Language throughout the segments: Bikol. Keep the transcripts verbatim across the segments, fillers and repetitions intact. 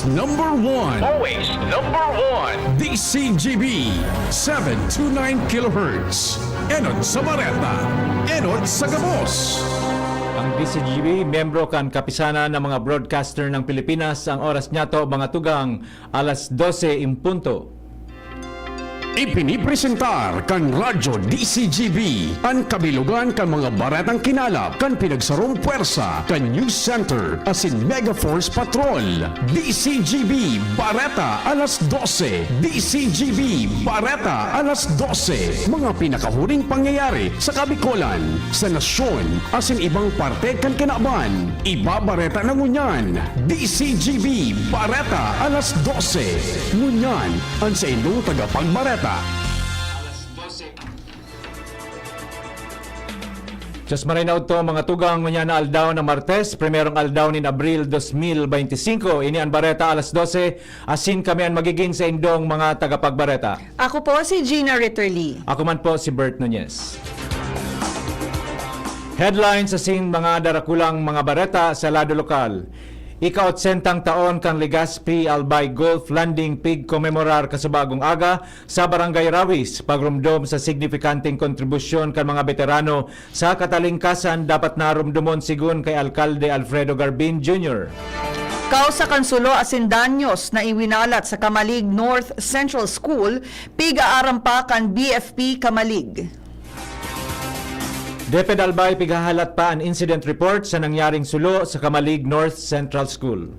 Number one. Always number one. D C G B, seven two nine kilohertz. Enot sa bareta, enot sa gabos. Ang D C G B, miyembro kan Kapisanan ng mga Broadcaster ng Pilipinas, ang oras niyato, mga tugang, alas dose in punto. Ipinipresentar kan Radyo D C G B an kabilogan kan mga baretang kinalap kan pinagsarong pwersa kan News Center asin Mega Force Patrol. D C G B Bareta alas dose. D C G B Bareta alas dose. Mga pinakahuring pangyayari sa Kabikolan, sa nasyon, asin ibang parte kan kinaban. Ibabareta na ngunyan, D C G B Bareta alas dose. Ngunyan, an saindong tagapagbareta. Diyos maray na udto, mga tugang, ngunyan na aldaw na Martes, primerong aldaw nin Abril dos mil beinti singko. Ini an Bareta alas dose, asin kami an magigin saindong mga tagapagbareta. Ako po si Gina Ritterly. Ako man po si Bert Nunez. Headlines asin mga darakulang mga bareta sa lado lokal. Ika-otsentang taon kan Legazpi Albay Gulf Landing pigkomemorar kasubagong aga sa Barangay Rawis, pagromdom sa signifikanteng kontribusyon kan mga beterano sa katalingkasan dapat naromdomon, sigon kay Alkalde Alfredo Garbin Junior. Kausa kan sulo asin danyos na iwinalat sa Camalig North Central School, pig-aaram pa kan B F P Camalig. DepEd Albay pighahalat pa an incident report sa nangyaring sulo sa Camalig North Central School.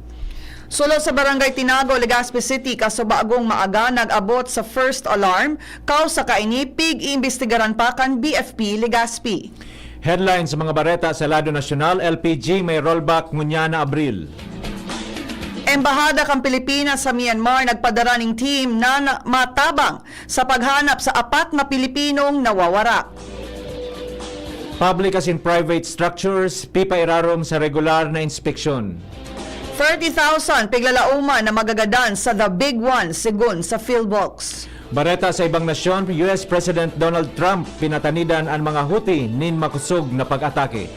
Sulo sa Barangay Tinago, Legazpi City, kasubagong maaga nag-abot sa first alarm, kausa kaini pig-iimbestigaran pa kan B F P Legazpi. Headline sa mga bareta sa lado nasyonal: L P G may rollback ngunyan na Abril. Embahada kan Pilipinas sa Myanmar nagpadara ning team na, na matabang sa paghanap sa apat na Pilipinong nawawara. Public asin private structures pipairarom sa regular na inspeksyon. Thirty thousand piglalauman na magagadan sa The Big One, sigon sa PhilBox. Bareta sa ibang nasyon: U S President Donald Trump pinatanidan an mga Houthi nin makosog na pag-atake.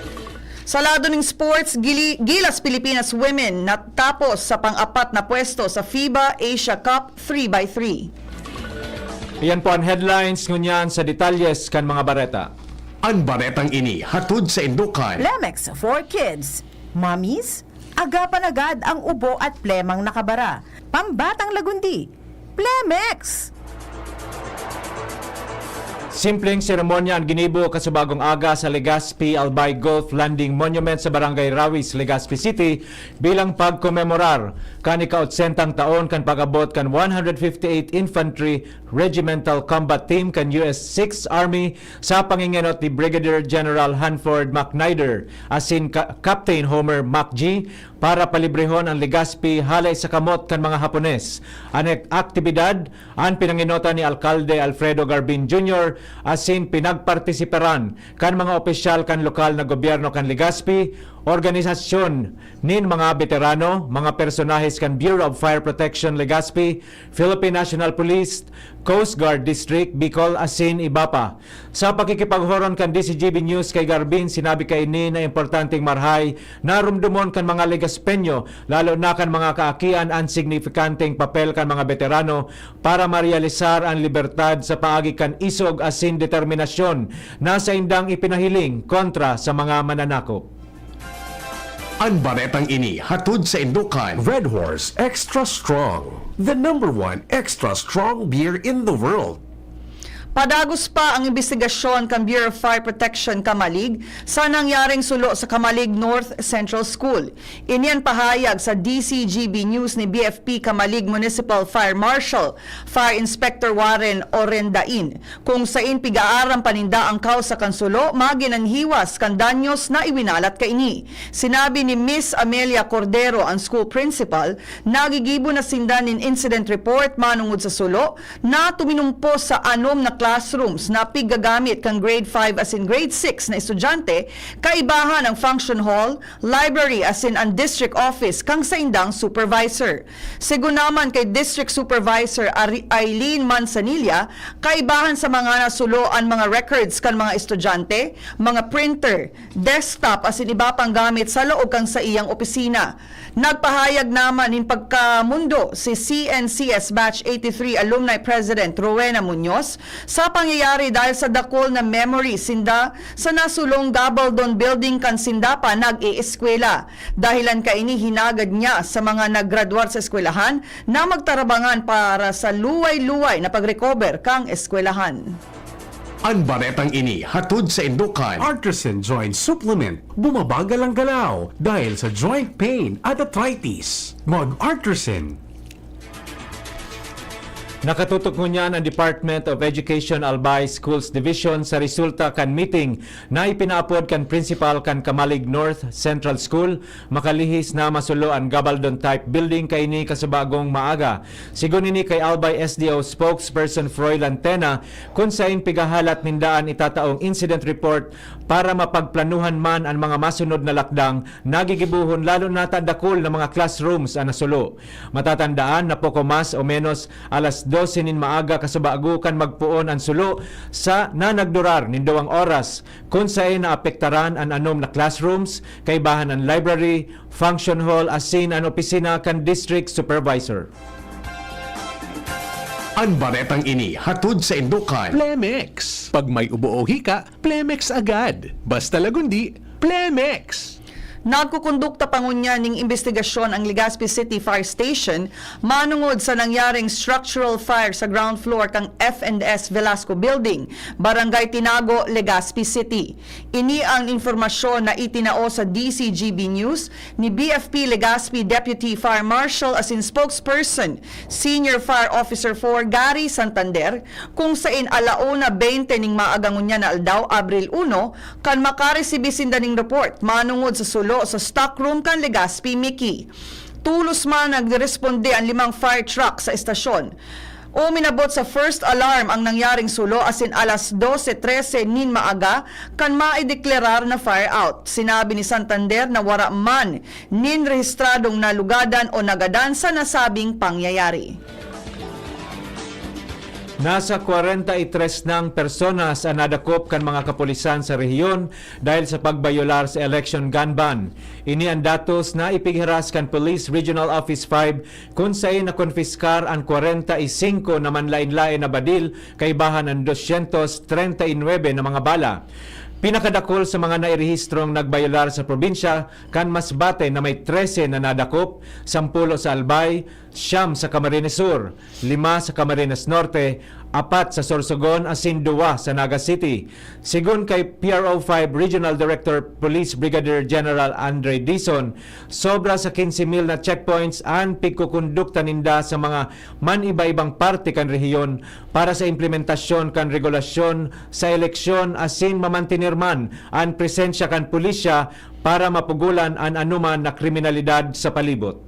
Sa lado ning sports, gili-, Gilas Pilipinas Women natapos sa pang-apat na pwesto sa FIBA Asia Cup three by three. Iyan po an headlines. Ngunyan sa detalyes kan mga bareta. An baretang ini hatod saindo kan Plemex for Kids. Mommies, agapan agad ang ubo at plemang nakabara. Pambatang lagundi, Plemex! Simpleng seremonya an ginibo kasubagong aga sa Legazpi Albay Gulf Landing Monument sa Barangay Rawis, Legazpi City, bilang pagkomemorar kan ika-otsentang taon kan pag-abot kan one hundred fifty-eight Infantry Regimental Combat Team kan U S Sixth Army sa pangengenot ni Brigadier General Hanford McNider asin Ka-, Captain Homer McG para palibrehon an Legazpi hale sa kamot kan mga Hapones. An ek-, aktibidad an pinangenotan ni Alkalde Alfredo Garbin Junior asin pinagpartisiparan kan mga opisyal kan lokal na gobyerno kan Legazpi, organisasyon nin mga beterano, mga personahes kan Bureau of Fire Protection Legazpi, Philippine National Police, Coast Guard District, Bicol, asin iba pa. Sa pakikipaghoron kan D C G B News kay Garbin, sinabi kaini na importanteng marahay na romdomon kan mga Legazpeño, lalo na kan mga kaakian, an signifikanteng papel kan mga beterano para marealisar an libertad sa paagi kan isog asin determinasyon na saindang ipinahiling kontra sa mga mananakop. An baretang ini hatod saindo kan Red Horse Extra Strong, the number one extra strong beer in the world. Padagos pa ang imbestigasyon kan Bureau of Fire Protection Camalig sa nangyaring sulo sa Camalig North Central School. Ini an pahayag sa D C G B News ni B F P Camalig Municipal Fire Marshal, Fire Inspector Warren Orendain, kung sain pig-aaram pa ninda ang kausa kan sulo, magin an hiwas kan danyos na iwinalat kaini. Sinabi ni Miss Amelia Cordero, an school principal, nagigibo na sinda nin incident report manongod sa sulo na tuminumpos sa anom na classrooms na piggagamit kan grade five asin grade six na estudyante, kaibahan ang function hall, library asin an district office kan saindang supervisor. Sigon naman kay District Supervisor Ari-, Eileen Manzanilla, kaibahan sa mga nasulo an mga records kan mga estudyante, mga printer, desktop asin iba pang gamit sa laog kan saiyang opisina. Nagpahayag naman nin pagkamundo si C N C S Batch eighty-three Alumni President Rowena Muñoz sa pangyayari dahil sa dakul na memory sinda sa nasulong Gabaldon Building kan sinda pa nag-eeskwela. Dahilan kaini, hinagad niya sa mga naggraduar sa eskwelahan na magtarabangan para sa luway-luway na pag-recover kan eskwelahan. An baretang ini hatod saindo kan Artisan Joint Supplement. Bumabagal ang galaw dahil sa joint pain at arthritis. Mag-Artisan. Nakatutok ngunyan ang Department of Education Albay Schools Division sa resulta kan meeting na ipinaapod kan principal kan Camalig North Central School, makalihis na masulo an Gabaldon-type building kaini kasubagong maaga. Sigon ini kay Albay S D O spokesperson Froilan Tena, kun saen pigahalat ninda an itataong incident report para mapagplanuhan man an mga masunod na lakdang na gigibohon, lalo na ta dakul na mga classrooms an nasulo. Matatandaan na poko mas o menos alas dose nin maaga kasubago kan magpoon an sulo sa nanagdurar nin duwang oras, kun saen naapektaran an anom na classrooms, kaibahan an library, function hall asin an opisina kan district supervisor. An baretang ini hatod saindo kan Plemex. Pag may ubo o hika, Plemex agad. Basta Lagundi, Plemex! Nagkukondukta pa ngunyan ning imbestigasyon ang Legazpi City Fire Station manongod sa nangyaring structural fire sa ground floor kan F and S Velasco Building, Barangay Tinago, Legazpi City. Ini ang impormasyon na itinao sa D C G B News ni B F P Legazpi Deputy Fire Marshal asin spokesperson, Senior Fire Officer four Gary Santander, kung saen ala una beinte ning maaga ngunyan na aldaw, Abril uno, kan makaresibi sinda nin report manongod sa sulo sa stockroom kan Legazpi Miki. Tolos man nagresponde an limang fire truck sa estasyon. Uminabot sa first alarm ang nangyaring sulo asin alas dose trese nin maaga kan maideklerar na fire out. Sinabi ni Santander na wara man nin rehistradong nalugadan o nagadan sa nasabing pangyayari. Nasa kwarenta y tres nang personas an nadakop kan mga kapulisan sa rehiyon dahil sa pagbayolar sa election gun ban. Ini an datos na ipighiras kan Police Regional Office five, kun saen nakonpiskar an kwarenta y singko na manlaen-laen na badil, kaibahan an dosyentos treinta y nuebe na mga bala. Pinakadakul sa mga nairehistrong nagbayolar sa probinsya kan Masbate na may trese na nadakop, sampulo sa Albay, siyam sa Camarines Sur, lima sa Camarines Norte, apat sa Sorsogon asin duwa sa Naga City. Sigon kay P R O five Regional Director Police Brigadier General Andre Dizon, sobra sa quince mil na checkpoints an pigkukondukta ninda sa mga man-iba-ibang parte kan rehiyon para sa implementasyon kan regulasyon sa eleksyon asin mamantener man an presensya kan pulisya para mapugolan an anoman na kriminalidad sa palibot.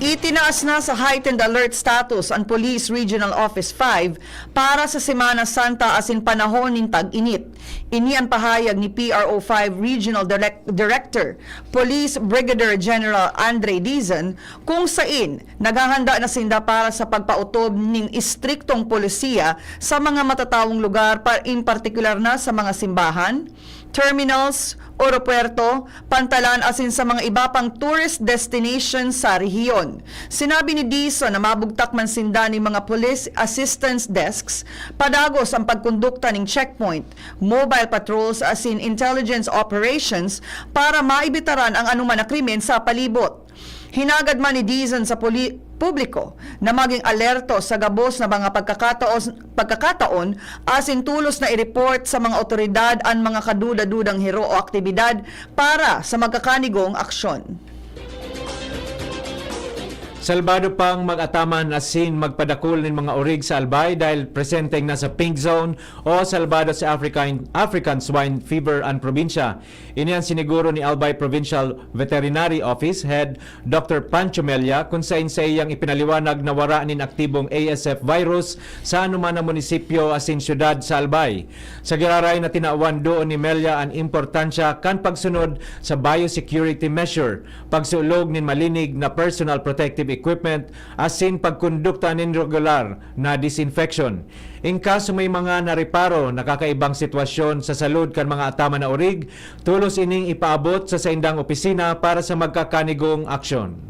Itinaas na sa heightened alert status an Police Regional Office five para sa Semana Santa asin panahon nin tag-init. Ini an pahayag ni P R O five Regional Direc-, Director, Police Brigadier General Andre Dizon, kung sain naghahanda na sinda para sa pagpaotob nin istriktong polisiya sa mga matatawong lugar, pa-, in partikular na sa mga simbahan, terminals, aeropuerto, pantalan asin sa mga iba pang tourist destination sa rehiyon. Sinabi ni Dizon na mabugtak man sinda nin mga police assistance desks, padagos ang pagkondukta nin checkpoint, mobile patrols asin intelligence operations para maibitaran ang anoman na krimen sa palibot. Hinagad man ni Dizon sa puli-, publiko na maging alerto sa gabos na mga pagkakataos-, pagkakataon asin tolos na i-report sa mga awtoridad an mga kaduda-dudang hero o aktibidad para sa magkakanigong aksyon. Salbado pang mag-ataman asin magpadakul nin mga orig sa Albay dahil presenteng nasa pink zone o salbado sa African, African Swine Fever an probinsya. Ini an siniguro ni Albay Provincial Veterinary Office Head Doctor Pancho Mella, kun sain saiyang ipinaliwanag na wara nin aktibong A S F virus sa anoman na munisipyo asin syudad sa Albay. Sa giraray na tinawan, duon ni Mella an importansya kan pagsunod sa biosecurity measure, pagsulog nin malinig na personal protective equipment asin pagkondukta nin regular na disinfection. In kaso may mga nareparo na kakaibang sitwasyon sa salud kan mga ataman na orig, tolos ining ipaabot sa saindang opisina para sa magkakanigong aksyon.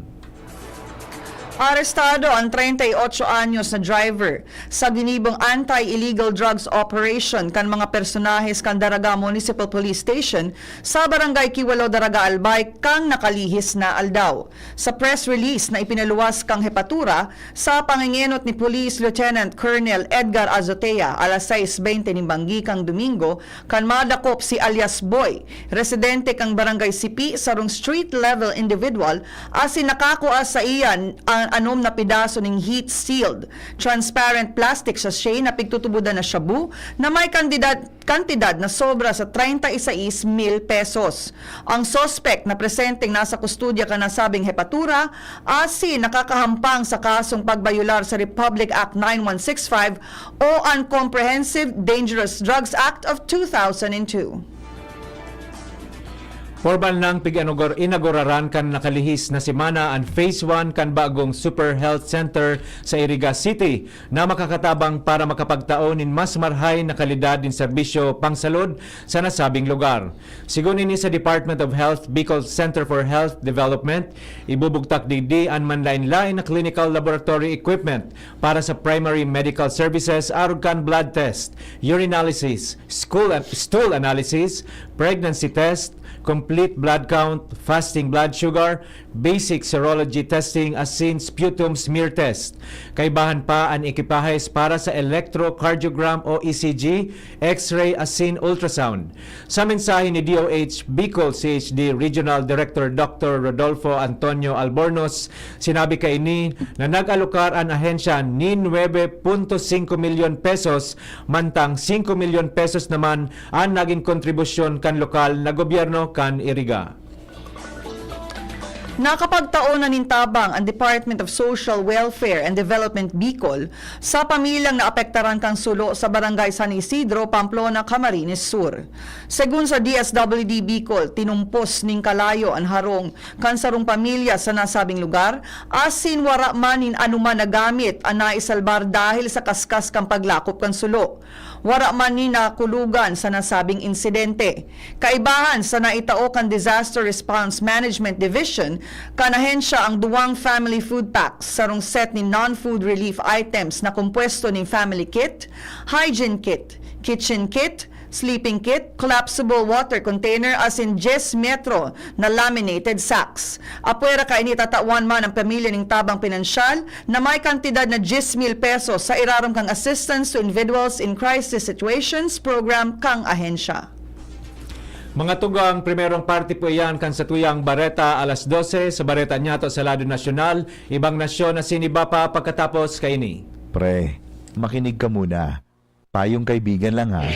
Arestado ang treinta y ocho anyos na driver sa ginibong anti-illegal drugs operation kan mga personahes kan Daraga Municipal Police Station sa Barangay Kiwalo, Daraga, Albay, kan nakalihis na aldaw. Sa press release na ipinaluwas kan hepatura, sa pangengenot ni Police Lieutenant Colonel Edgar Azotea, alas sais bente nin banggi kan Domingo, kan madakop si alias Boy, residente kan Barangay Sipi, sarong street-level individual, asin nakakua saiya an anom na pedaso nin heat-sealed, transparent plastic sachet na pigtutubodan na shabu na may kantidad, kantidad na sobra sa treinta y seis mil pesos. Ang suspek na presenteng nasa kustodya kan nasabing hepatura, asin nakakahampang sa kasong pagbayolar sa Republic Act nine one six five o an Comprehensive Dangerous Drugs Act of two thousand and two. Pormal nang pig-inaugur-, inauguraran kan nakalihis na semana an Phase one kan bagong Super Health Center sa Iriga City, na makakatabang para makapagtao nin mas marhay na kalidad nin serbisyo pangsalud sa nasabing lugar. Sigon ini sa Department of Health Bicol Center for Health Development, ibubugtak digdi an manlaen-laen na clinical laboratory equipment para sa primary medical services arog kan blood test, urinalysis, school, stool analysis, pregnancy test, complete blood count, fasting blood sugar, basic serology testing asin sputum smear test. Kaibahan pa an ekipahes para sa electrocardiogram o E C G, X-ray asin ultrasound. Sa mensahe ni D O H Bicol C H D Regional Director Doctor Rodolfo Antonio Albornoz, sinabi kaini na nag-alokar an ahensya nin nuebe punto singko milyon pesos, mantang singko milyon pesos naman an nagin kontribusyon kan lokal na gobyerno kan Iriga. Nakapagtao na nin tabang ang Department of Social Welfare and Development Bicol sa pamilyang naapektaran kan sulo sa Barangay San Isidro, Pamplona, Camarines Sur. Segun sa D S W D Bicol, tinumpos nin kalayo an harong kan sarong pamilya sa nasabing lugar, asin wara man nin anoman na gamit an naisalbar dahil sa kaskas kan paglakop kan sulo. Wara man nin nakulugan sa nasabing insidente. Kaibahan sa naitao kan Disaster Response Management Division kan ahensya ang duwang family food packs, sarong set nin non-food relief items na kompuesto nin family kit, hygiene kit, kitchen kit, sleeping kit, collapsible water container asin dyes metro na laminated sacks. Apwera kaini, tatawan man ang pamilya nin tabang pinansyal na may kantidad na dyes mil pesos sa irarom kan Assistance to Individuals in Crisis Situations program kan ahensya. Mga tugang, primerong parte po iyan kan satuyang bareta alas dose sa bareta niyato sa lado nasyonal, ibang nasyon asin iba pa pagkatapos kaini. Pre, makinig ka muna. Payong kaibigan lang, ha.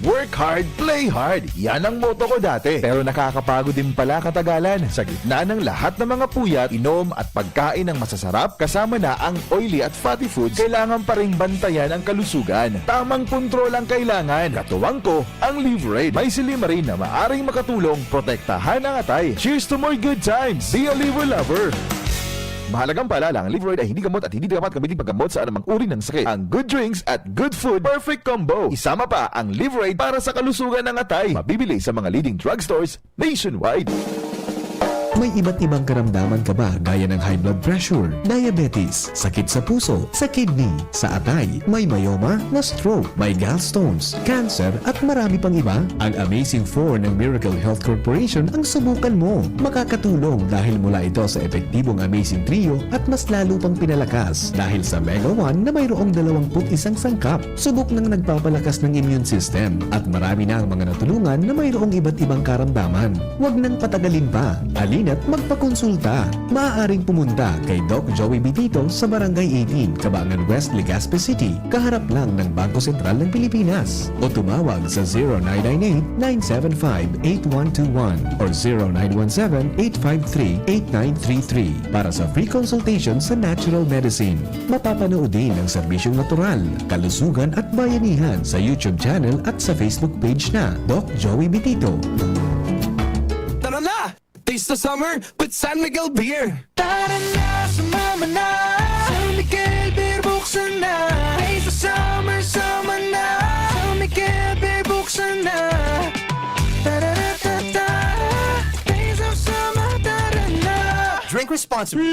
Work hard, play hard. Yan ang motto ko dati. Pero nakakapagod din pala katagalan. Sa gitna ng lahat ng mga puyat, inom at pagkain ng masasarap, kasama na ang oily at fatty foods, kailangan pa ring bantayan ang kalusugan. Tamang kontrol ang kailangan. Katuwang ko, ang Liverade. May silymarin na maaring makatulong protektahan ang atay. Cheers to more good times! Be a Liver Lover! Mahalagang paalala, ang Liverade ay hindi gamot at hindi dapat gamitin paggamot sa anumang uri ng sakit. Ang good drinks at good food, perfect combo. Isama pa ang Liverade para sa kalusugan ng atay. Mabibili sa mga leading drugstores nationwide. May iba't ibang karamdaman ka ba, gaya ng high blood pressure, diabetes, sakit sa puso, sa kidney, sa atay, may myoma, na-stroke, may gallstones, cancer, at marami pang iba? Ang Amazing Four ng Miracle Health Corporation ang subukan mo. Makakatulong dahil mula ito sa epektibong Amazing Trio at mas lalo pang pinalakas dahil sa Mega One na mayroong dalawampu't isang sangkap. Subok nang nagpapalakas ng immune system at marami na ang mga natulungan na mayroong iba't ibang karamdaman. Huwag nang patagalin pa. Alin At magpakonsulta. Maaaring pumunta kay Doc Joey Bitito sa Barangay eighteen, Kabangan West, Legazpi City, kaharap lang ng Bangko Sentral ng Pilipinas. O tumawag sa zero nine nine eight, nine seven five, eight one two one or zero nine one seven, eight five three, eight nine three three para sa free consultation sa natural medicine. Mapapanood din ang serbisyong natural, kalusugan at bayanihan sa YouTube channel at sa Facebook page na Doc Joey Bitito. Tara na! Taste the summer with San Miguel Beer! Tara na, sumama na! San Miguel Beer, buksan na! Taste the summer, sama na! San Miguel Beer, buksan na! Tara-ra-ta-ta! Taste of summer, tara na! Drink responsibly.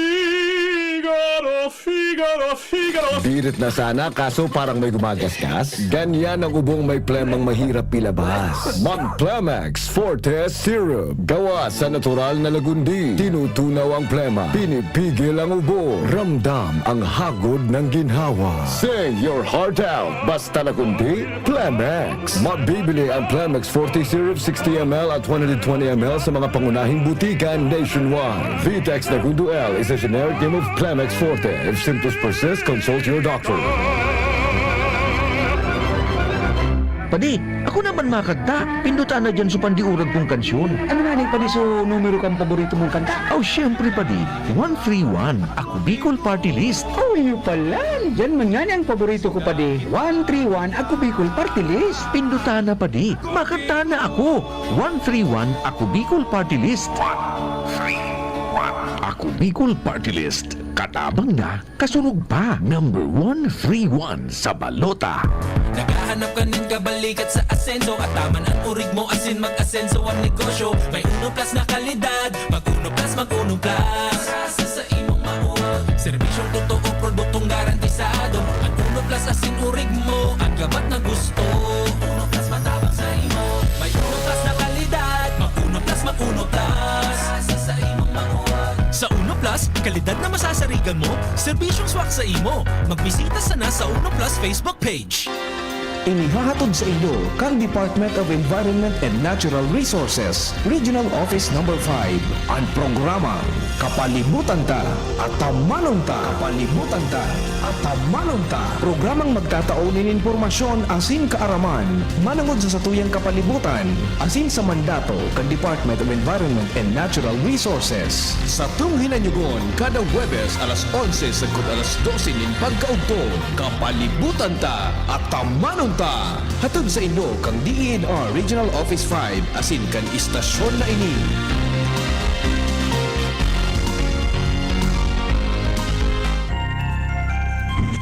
Figaro, Figaro, Figaro. Birit na sana, kaso parang may gumagasgas. Ganyan ang ubong may plemang mahirap ilabas. Mag Plemex Forte Syrup. Gawa sa natural na lagundi. Tinutunaw ang plema. Pinipigil ang ubo. Ramdam ang hagod ng ginhawa. Sing your heart out. Basta lagundi, Plemex. Mabibili ang Plemex Forte Syrup sixty M L at one hundred twenty M L sa mga pangunahing butika nationwide. Vitex Nagundo L is a generic name of Plemex Forte. If symptoms persist, consult your doctor. Padi, ako naman makanta. Pindutan na dyan sa pandiurag kong kansyon. Ano nga ni, Padi, so numero kang paborito mong kanta? Oh, syempre, Padi. One three one, Ako Bicol Party List. Oh, iyo pala. Diyan man nga ni ang paborito ko, Padi. One three one, Ako Bicol Party List. Pindutan na, Padi. Makanta na ako. One three one, Ako Bicol Party List. One three one, Ako Bicol Party List. Katabang na, kasunod pa. Number one three one sa balota. Naghahanap ka nin kabalikat sa asenso, at taman an urig mo asin mag-asenso ang negosyo. May Uno Plus na kalidad, mag Uno Plus, mag Uno Plus. Sa, sa, sa imong mauwag. Serbisyong totoo, produktong garantisado. Ang Uno Plus asin urig mo, ang gabat na gusto. Uno Plus matabang sa imo. May Uno Plus na kalidad, mag Uno Plus, mag Uno Plus. Sa, sa imong mauwag. Sa Uno Plus, kalidad na masasarigan mo, serbisyong swak sa imo. Magbisita sana sa Uno Plus Facebook page. Inihahatod sa inyo kan Department of Environment and Natural Resources, Regional Office Number five, an programang Kapalibutan Ta, Atamanon Ta. Kapalibutan Ta, Atamanon Ta. Programang magtatao nin impormasyon asin kaaraman manangod sa satuyang kapalibutan asin sa mandato kan Department of Environment and Natural Resources. Satong hinanyugon kada Huwebes alas onse sagkod alas dose nin pagkaugto. Kapalibutan Ta, Atamanon Ta. Hatod sa inyo kan D E N R Regional Office five asin kan istasyon na ini.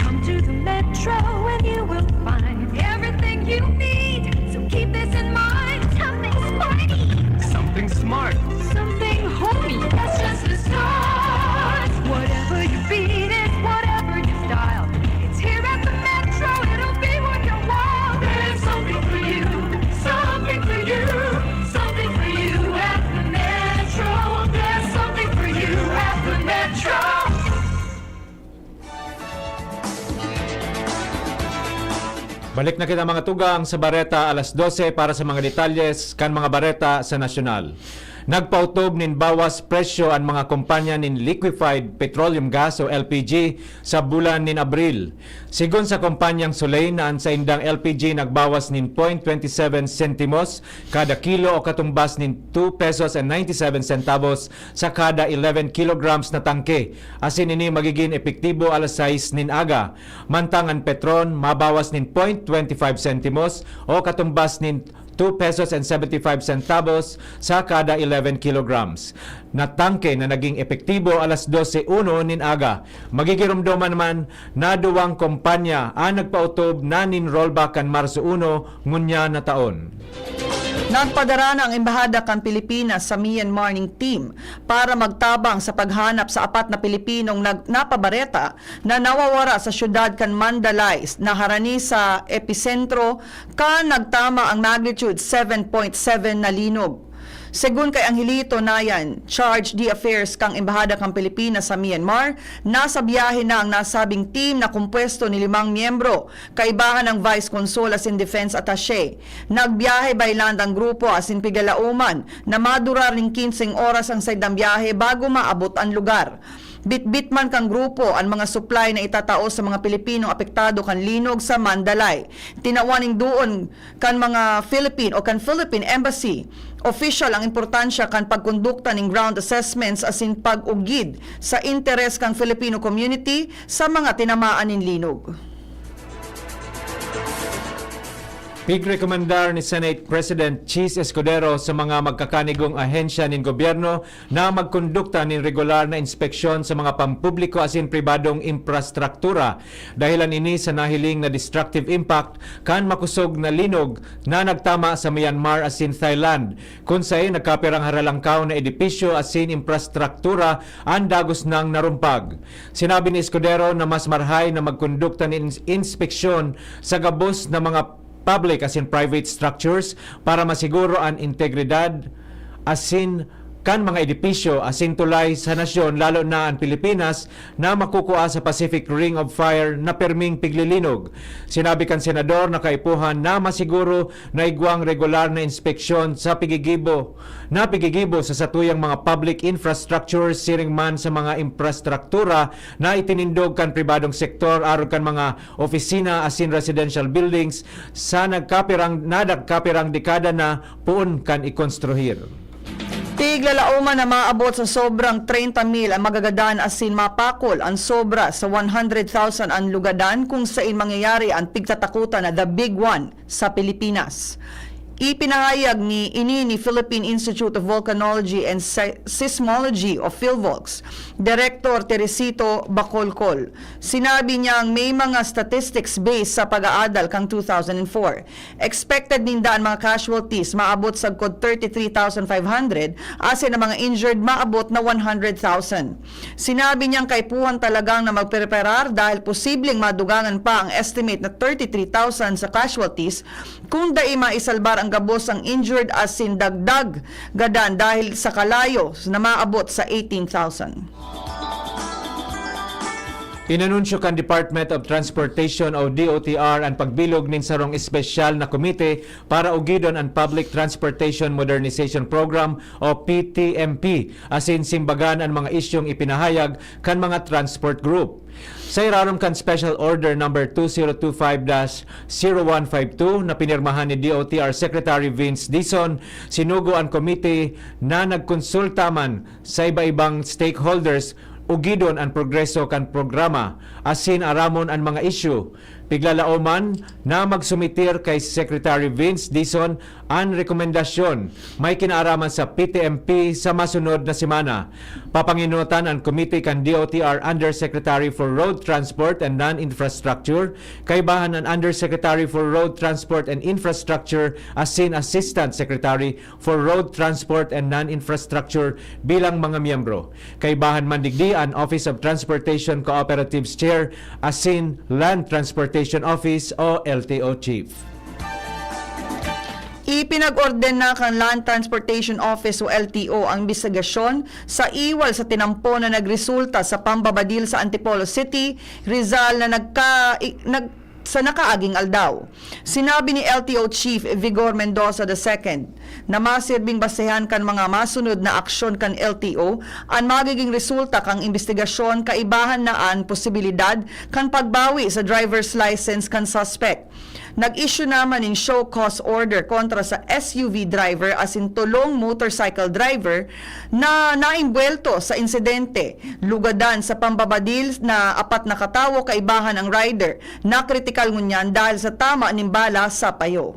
Come to the Metro and you will find everything you need. So keep this in mind. Something sporty. Something smart. Something homey. That's just the start. Whatever your beat is, whatever your style, it's here at the Metro. It'll be worth your while. There's something for you. Something for you. Something for you at the Metro. There's something for you at the Metro. Balik na kita, mga tugang, sa Bareta alas dose para sa mga detalyes kan mga bareta sa nasyonal. Nagpautob nin bawas presyo an mga kompanya nin liquefied petroleum gas o L P G sa bulan nin Abril. Sigon sa kompanyang Soleil na an saindang L P G nagbawas nin point twenty seven sentimos kada kilo o katumbas nin two pesos and ninety seven centavos sa kada eleven kilograms na tangke, asin ini magigin epektibo alas sais nin aga. Mantang an Petron mabawas nin point twenty five sentimos o katumbas nin two pesos and seventy five centavos sa kada eleven kilograms na tangke na naging epektibo alas dose uno nin aga. Magigiromdoman naman na duwang kompanya an nagpautob na nin rollback kan Marso uno ngunyan na taon. Nagpadara na ang Embahada kan Pilipinas sa Myanmar nin team para magtabang sa paghanap sa apat na Pilipinong nag-, napabareta na nawawara sa siyudad kan Mandalay na harani sa episentro kan nagtama ang magnitude seven point seven na linog. Segun kay Angelito Nayan, charge d'affaires kan Embahada kan Pilipinas sa Myanmar, nasa biyahe na ang nasabing team na kompuesto ni limang miyembro, kaibahan ang Vice Consul asin Defense Attaché. Nagbiyahe by land ang grupo asin pigalaoman na madurar nin kinseng oras ang saindang biyahe bago maabot an lugar. Bitbit man kan grupo an mga supply na itatao sa mga Pilipinong apektado kan linog sa Mandalay. Tinawan nin duon kan mga Philippine o kan Philippine Embassy official ang importansya kan pagkondukta nin ground assessments asin pag-ugid sa interes kan Filipino community sa mga tinamaan nin linog. Pigrekomendar ni Senate President Chiz Escudero sa mga magkakanigong ahensya nin gobyerno na magkondukta nin regular na inspeksyon sa mga pampubliko asin pribadong infrastruktura. Dahelan ini sa nahiling na destructive impact kan makosog na linog na nagtama sa Myanmar asin Thailand, kun saen nagkapirang haralangkaw na edipisyo asin infrastruktura an dagos nang narumpag. Sinabi ni Escudero na mas marahay na magkondukta nin ins-, inspeksyon sa gabos na mga public asin private structures para masiguro an integridad asin kan mga edipisyo asin tulay sa nasyon, lalo na an Pilipinas, na makukua sa Pacific Ring of Fire na perming piglilinog. Sinabi kan senador na kaipuhan na masiguro na igwang regular na inspeksyon sa pigigibo, na pigigibo sa satuyang mga public infrastructure, siring man sa mga infrastruktura na itinindog kan pribadong sektor, arog kan mga opisina asin residential buildings sa nagkapirang, na nagkapirang dekada na poon kan ikonstruhir. Tiglalaoman na maabot sa sobrang treinta mil ang magagadan asin mapakol an sobra sa one hundred thousand an lugadan kung sain mangyayari an pigtatakutan na The Big One sa Pilipinas. Ipinahayag ni, ini ni Philippine Institute of Volcanology and Se-, Seismology o PhilVolCS, Director Teresito Bacolcol. Sinabi niyang may mga statistics base sa pag-aadal kang two thousand and four. Expected ninda an mga casualties maabot sagkod thirty-three thousand five hundred, asin ang mga injured maabot na one hundred thousand. Sinabi niyang kaipuhan talagang na magpreparar dahil posibleng madugangan pa ang estimate na thirty-three thousand sa casualties kung dai maisalbar ang gabos ang injured asin dagdag gadan dahil sa kalayo na maabot sa eighteen thousand. Inanunsyo kan Department of Transportation o D O T R an pagbilog nin sarong espesyal na komite para ugidon an Public Transportation Modernization Program o P T M P, asin simbagan an mga isyung ipinahayag kan mga transport group. Sa irarom kan Special Order Number two zero two five dash zero one five two na pinirmahan ni D O T R Secretary Vince Dizon, sinugo an komite na nagkonsulta man sa iba-ibang stakeholders, ugidon an progreso kan programa, asin aramon an mga isyu. Piglalaoman na magsumitir kay Secretary Vince Dizon an rekomendasyon may kinaaraman sa P T M P sa masunod na semana. Papangenotan an komite kan D O T R Undersecretary for Road Transport and Land Infrastructure, kaibahan an Undersecretary for Road Transport and Infrastructure asin Assistant Secretary for Road Transport and Land Infrastructure bilang mga miyembro. Kaibahan man digdi an Office of Transportation Cooperatives Chair asin Land Transportation Office o L T O Chief. Ipinag-orden na kan Land Transportation Office o L T O ang imbestigasyon sa iwal sa tinampo na nagresulta sa pambabadil sa Antipolo City, Rizal na nagka-, i-, nag-, sa nakaaging aldaw. Sinabi ni L T O Chief Vigor Mendoza the second na masirbing basehan kan mga masunod na aksyon kan L T O an magiging resulta kan imbestigasyon, kaibahan na an posibilidad kan pagbawi sa driver's license kan suspect. Nag-issue naman nin show cause order kontra sa S U V driver asin tolong motorcycle driver na naimbuwelto sa insidente. Lugadan sa pambabadil na apat na katawo, kaibahan ang rider na kritikal ngunyan dahil sa tama nin bala sa payo.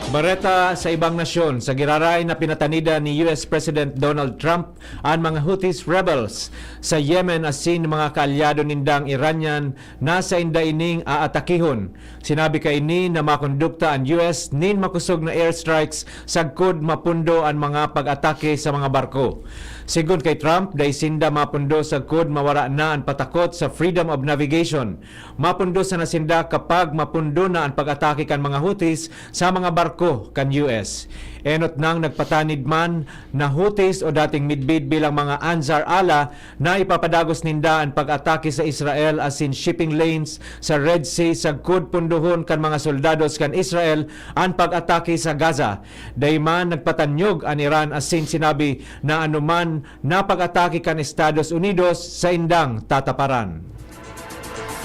Bareta sa ibang nasyon, sa giraray na pinatanida ni U S President Donald Trump an mga Houthis rebels sa Yemen asin mga kaalyado nindang Iranian na sainda ining aatakihon. Sinabi kaini na makondukta an U S nin makosog na airstrikes sagkod mapundo an mga pag-atake sa mga barko. Sigon kay Trump, dai sinda mapundo sagkod mawara na an patakot sa freedom of navigation. Mapundo sana sinda kapag mapundo na an pag-atake kan mga Houthis sa mga barko kan U S. Enot nang nagpatanid man na Houthis o dating midbid bilang mga Ansar Allah na ipapadagos ninda an pag-atake sa Israel asin shipping lanes sa Red Sea sagkod pundohon kan mga soldados kan Israel an pag-atake sa Gaza. Dai man nagpatanyog an Iran asin sinabi na anoman na pag-atake kan Estados Unidos saindang tataparan.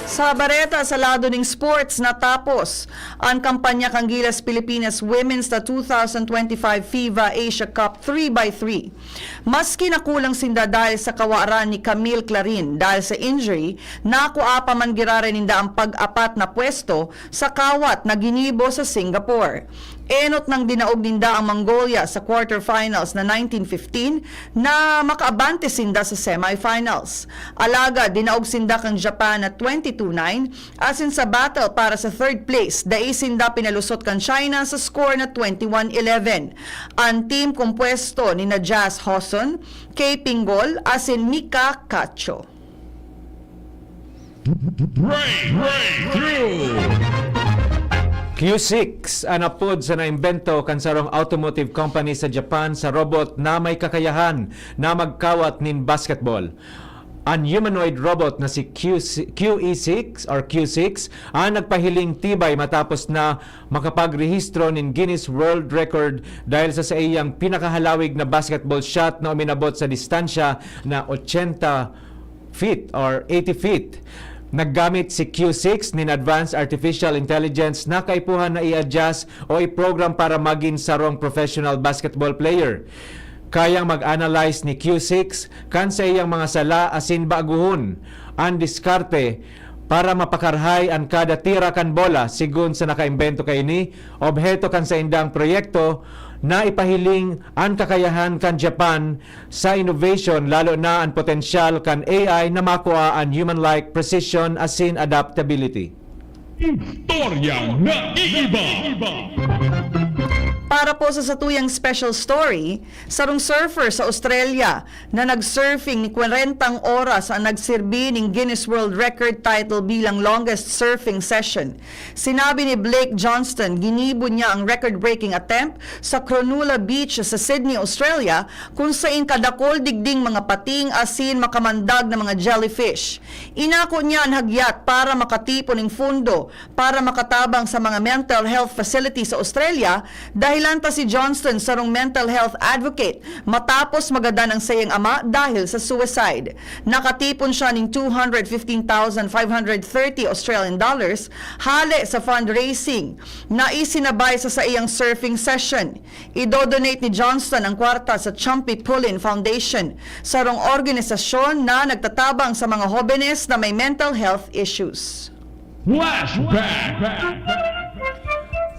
Sa bareta sa lado ning sports, natapos an kampanya kan Gilas Pilipinas Women's na two thousand twenty-five FIBA Asia Cup three by three. Maski nakulang sinda dahil sa kawaran ni Camille Clarin dahil sa injury, nakua pa man giraray ninda ang pag-apat na pwesto sa kawat na ginibo sa Singapore. Enot nang dinaog ninda ang Mongolia sa quarterfinals na nineteen fifteen na makaabante sinda sa semifinals. Alagad dinaog sinda kan Japan na twenty-two nine, asin sa battle para sa third place, dai sinda pinalusot kan China sa score na twenty-one eleven. An team kompuesto ni na Jazz Hosson, Kay Pinggol, asin Mika Cacho. Break, breakthrough. Q six an apod sa naimbento kan sarong automotive company sa Japan sa robot na may kakayahan na magkawat nin basketball. An humanoid robot na si Q, Q E six or Q six an nagpahiling tibay matapos na makapagrehistro nin Guinness World Record dahil sa saiyang pinakahalawig na basketball shot na uminabot sa distansya na ochenta feet or eighty feet. Naggamit si Q six nin advanced artificial intelligence na kaipuhan na i-adjust o i-program para magin sarong professional basketball player. Kayang mag-analyze ni Q six kan saiyang mga sala asin baguhon an diskarte para mapakarhay an kada tira kan bola. Sigon sa nakaimbento kaini, obheto kan saindang proyekto na ipahiling an kakayahan kan Japan sa innovation, lalo na an potensyal kan A I na makua an human-like precision asin adaptability. Istoryang naiiba. Para po sa satuyang special story, sarong surfer sa Australia na nag-surfing ni kwarentang oras an nagsirbi ning Guinness World Record title bilang longest surfing session. Sinabi ni Blake Johnston, ginibo niya ang record-breaking attempt sa Cronulla Beach sa Sydney, Australia, kun sain kadakol digding mga pating asin makamandag na mga jellyfish. Inako niya an hagyat para makatipon ning fundo para makatabang sa mga mental health facility sa Australia, dahilan ta si Johnston sarong mental health advocate matapos magadan ang saiyang ama dahil sa suicide. Nakatipon siya ning two hundred fifteen thousand five hundred thirty Australian dollars hale sa fundraising na isinabay sa saiyang surfing session. Idodonate ni Johnston ang kwarta sa Champi Pulin Foundation, sarong organisasyon na nagtatabang sa mga hobenes na may mental health issues. Flashback!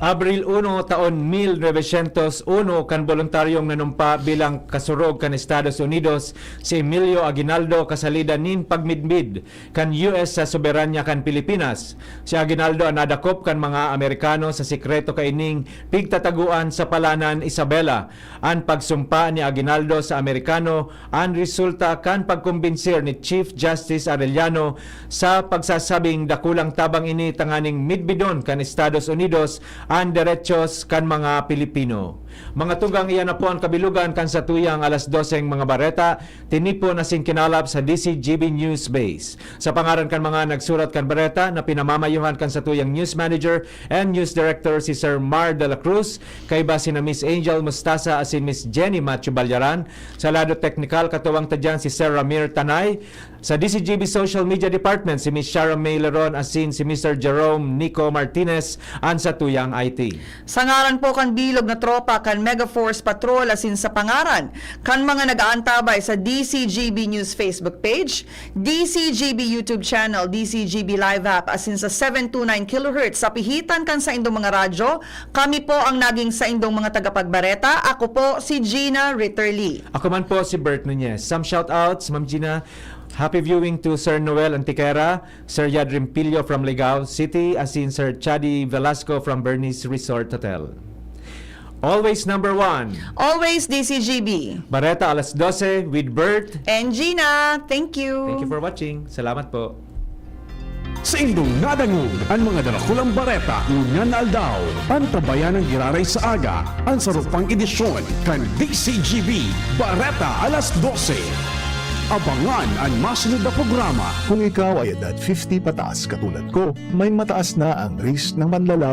Abril uno, taon mil novecientos uno, kan boluntaryong nanumpa bilang kasurog kan Estados Unidos, si Emilio Aguinaldo, kasalida nin pagmidbid kan U S sa soberanya kan Pilipinas. Si Aguinaldo an nadakop kan mga Amerikano sa sikreto kaining pigtatagoan sa palanan Isabela. An pagsumpa ni Aguinaldo sa Amerikano an resulta kan pagkombinsir ni Chief Justice Arellano sa pagsasabing dakulang tabang ini tanganing midbidon kan Estados Unidos an derechos kan mga Pilipino. Mga tugang, iyan na po an kabilugan kan satuyang alas doseng mga bareta, tinipon asin kinalap sa D C G B News Base. Sa pangaran kan mga nagsurat kan bareta na pinamamayohan kan satuyang news manager and news director, si Sir Mar de la Cruz, kaiba sina Miss Angel Mustasa asin Miss Jenny Macho Balyaran. Sa lado teknikal, katuwang ta diyan si Sir Ramir Tanay. Sa D C G B Social Media Department, si Miss Sharon May Leron asin si Mister Jerome Nico Martinez an satuyang I T. Sa ngaran po kan bilog na tropa kan Mega Force Patrol asin sa pangaran kan mga nag-aantabay sa D C G B News Facebook page, D C G B YouTube channel, D C G B Live app, asin sa seven two nine kilohertz sa pihitan kan saindong mga radyo, kami po ang naging saindong mga tagapagbareta. Ako po si Gina Ritterly. Ako man po si Bert Nunez. Some shoutouts, Ma'am Gina. Happy viewing to Sir Noel Antiquera, Sir Yadrim Pillo from Ligao City, asin Sir Chadi Velasco from Bernice Resort Hotel. Always number one. Always D C G B. Bareta alas dose with Bert. And Gina, thank you. Thank you for watching. Salamat po. Saindong nadangog an mga darakulang bareta ngunyan na aldaw. Antabayan an giraray sa aga, an saro pang edisyon kan D C G B Bareta alas dose. Abangan an masunod na programa. Kung ikaw ay edad fifty pataas katulad ko, may mataas na ang risk ng manlalabo